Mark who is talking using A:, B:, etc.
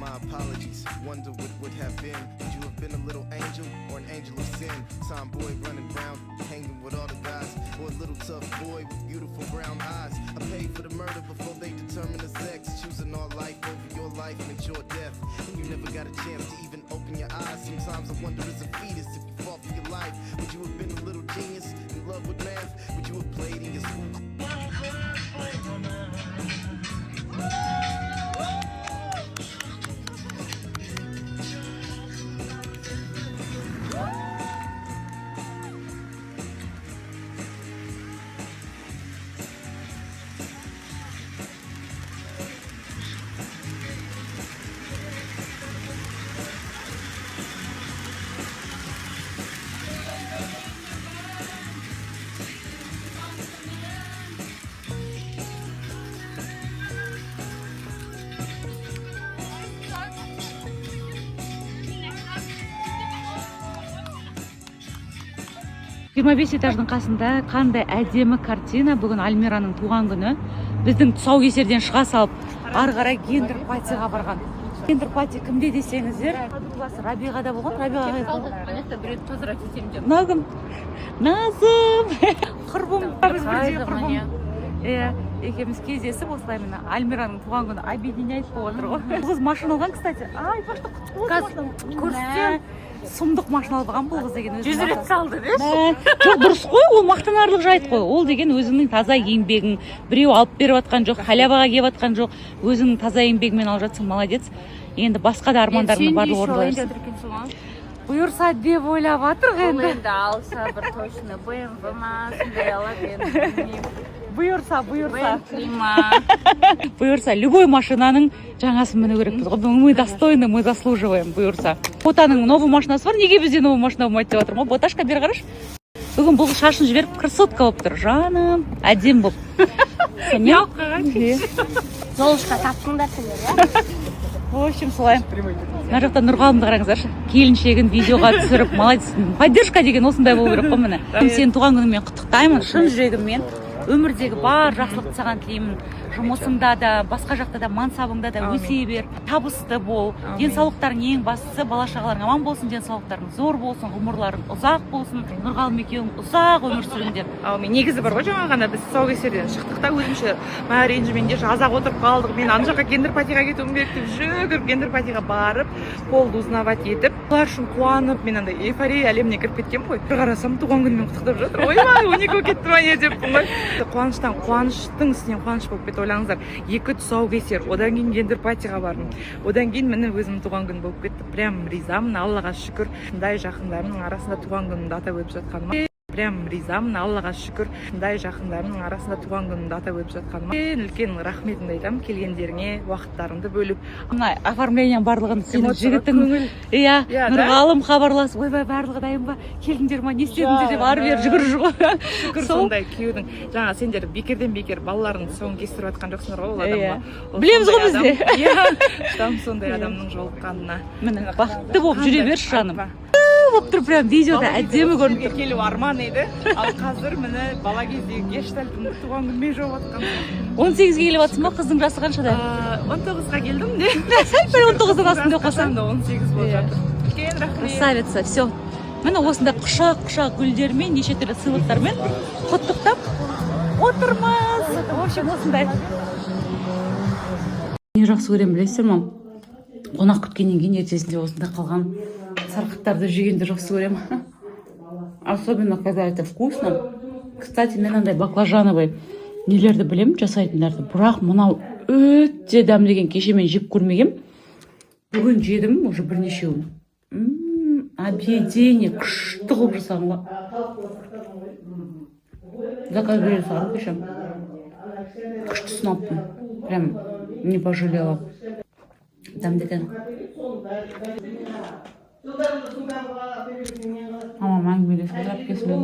A: My apologies. Wonder what would have been. Would you have been a little angel or an angel of sin? Tomboy running round, hanging with all the guys, or a little tough boy with beautiful brown eyes. I paid for the murder before they determined the sex. Choosing our life over your life meant your death. And you never got a chance to even open your eyes. Sometimes I wonder as a fetus if you fought for your life. Would you have been a little genius in love with math? Would you have played in your school?
B: 25 этаждың қасында қандай әдемі картина! Бүгін Альмираның туған күні. Біздің тұсаукесерден шыға салып, ары қарай гендер патиға барған. Гендер пати кімде десеңіздер, подругасы Рабиғада болған. Рабиға қайда қалды?
C: Ана жақта біреуді тазалап кетемін деп.
B: Мынау кім? Назым, құрбым. Біз бірдей құрбым. Иә, екеуміз кездесіп, осылай, міне, Альмираның туған күні объединяет болып отыр ғой. Бұл қыз машина алған, кстати. Ай, пошта, құтты болсын!
C: Қазір
B: Машина.
C: көрсетемін.
B: Мә, сұмдық машина алып алған бұл қыз деген өзінің
C: 100 рет
B: мақтан-
C: салды деші.
B: Мә, жоқ, дұрыс қой, ол мақтанарлық жайт қой. Ол деген өзіңнің таза еңбегің, біреу алып беріп жатқан жоқ, халяваға келіп жатқан жоқ, өзіңнің таза еңбегіңмен алып жатсың. Молодец! Енді басқа да армандарыңның барлығы орындала берсін. Бұйырса деп ойлап жатырық
C: Ол
B: енді.
C: Енді алса, бір точно БМВ ма, сондай алады енді, білмеймін.
B: Бұйырса, бұйырса.
C: Бентли ма.
B: Бұйырса, любой машинаның жаңасын міну керекпіз ғой. Мы достойны, мы заслуживаем. Бұйырса, Ботаның новый машинасы бар, неге бізде новый машина болмайды деп жатырмын ғой. Боташка, бері қарашы. Бүгін бұл шашын жіберіп, красотка болып тұр, жаным, әдемі болып. Сонымен. Иә.
D: Золушка таптыңдар сендер, иә?
B: В общем, солай. Мына жақта Нұрғалымды қараңыздаршы, келіншегін видеоға түсіріп. Молодец! Поддержка деген осындай болу керек қой, міне. Сені туған күніңмен құттықтаймын шын жүрегіммен. Өмірдегі бар жақсылықты саған тілеймін. Жұмысыңда да, басқа жақта да, мансабыңда да өсе бер, табысты бол, денсаулықтарың ең бастысы, бала шағаларың аман болсын, денсаулықтарың зор болсын, ғұмырларың ұзақ болсын. Нұрғалым екеуің ұзақ өмір сүріңдер.
E: Әумин. Негізі бар ғой, жаңа ғана біз тұсаукесерден шықтық та, өзімше мә, ренжімеңдерші, аз-ақ отырып қалдық, мен ана жаққа гендер патиға кетуім керек деп, жүгіріп гендер патиға барып, полды узнавать етіп, олар үшін қуанып, мен андай эйфория әлеміне кіріп кеткенмін ғой. Бір қарасам, туған күнімен құттықтап жатыр. Ойбай, 12 болып кетті ма, не деппін ғой. Қуаныштан, қуаныштың үстінен қуаныш болып кетті. Ойлаңыздар, екі тұсаукесер, одан кейін гендер патиға бардым, одан кейін, міне, өзімнің туған күнім болып кетті. Прям ризамын, Аллаға шүкір, шындай жақындарымның арасында туған күнімді атап өтіп жатқаныма. Прям ризамын, Аллаға шүкір, шындай жақындарымның арасында туған күнімді атап өтіп жатқаныма. Үлкен үлкен рахметімді айтамын келгендеріңе, уақыттарыңды бөліп.
B: Мына оформлениенің барлығын сенің
E: Эмоцияға
B: жігітің
E: көңіл.
B: Иә.
E: Иә, да?
B: Нұрғалым хабарласып: «Ойбай, барлығы дайын ба, келдіңдер ма, не істедіңдер?» – деп, ары бері жүгіріп жүр ғой.
E: Шүкір.
B: Сол.
E: Сондай күйеудің жаңа, сендер бекерден бекер балаларыңды тұсауын кестіріп жатқан жоқсыңдар ғой ол
B: Иә.
E: адамға. Ол
B: Білеміз ғой
E: сондай
B: біз де.
E: адам. Иә, там сондай адамның жолыққанына.
B: Міне, бақытты болып жүре берші, жаным.
E: Айтпа.
B: Болып тұр, прям видеода
E: Бала кезде
B: әдемі
E: осы
B: көрініп
E: жерге
B: тұр.
E: Келу арман еді, ал қазір, міне, бала кездегі гештальтымды туған күнмен жауып жатқан сияқтымын.
B: 18-ге келіп жатсың ба? Қыздың жасы қаншада?
E: 19-ға келдім де.
B: Сәл пәл 19-дан астым деп қалсаң.
E: Қашан да 18 болып
B: Иә.
E: жатыр. Үлкен рахмет.
B: Красавица! Все, міне, осындай құшақ құшақ гүлдермен, неше түрлі сыйлықтармен құттықтап отырмыз. В общем, осындай. Не жақсы көремін, білесіздер ма? Қонақ күткеннен кейін ертесінде осында қалған сарқыттарды жегенді жақсы көремін, особенно когда это вкусно. Кстати, мен андай баклажановый нелерді білемін жасайтындарды, бірақ мынау өте дәмді екен. Кеше мен жеп көрмегем, бүгін жедім уже бірнешеуін. Объедение күшті қылып жасаған ғой. Заказ бере салғанмын кеше, күштісін алыппын, прям не пожалела, дәмді екен. Мамам әңгімелесіп отыр әпкесімен.